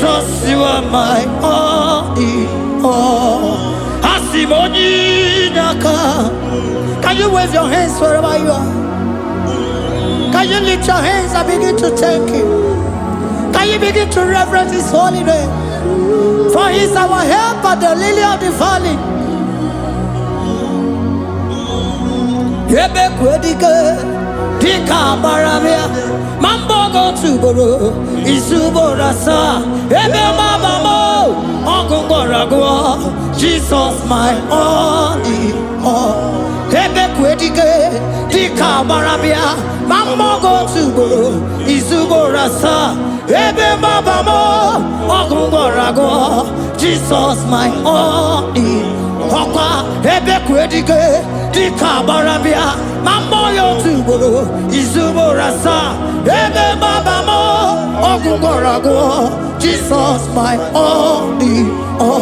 Jesus, you are my all in all. Asị m onye inyeaka. Can you wave your hands wherever you are? Can you lift your hands and begin to thank Him? Can you begin to reverence His holy name? For He's our helper, the lily of the valley. Ebe kwedike dịka agbara bịa ma mbọ gị otu ugboro izu ugboro asaa ebe mama m ọgụ gwọrọ agwọ. Jesus, my all in all. Ebe kwedike dịka agbara bịa ma mbọ gị otu ugboro izu ugboro asaa ebe mama m ọgụ gwọrọ agwọ. Jesus, my all in ọkwa ebe kwedike dịka agbara bịa ma mmụọ ya otu ugboro izu ugboro asaa ebe maba m ọgwụ gwọrọ agwọ. Jesus, my all in all.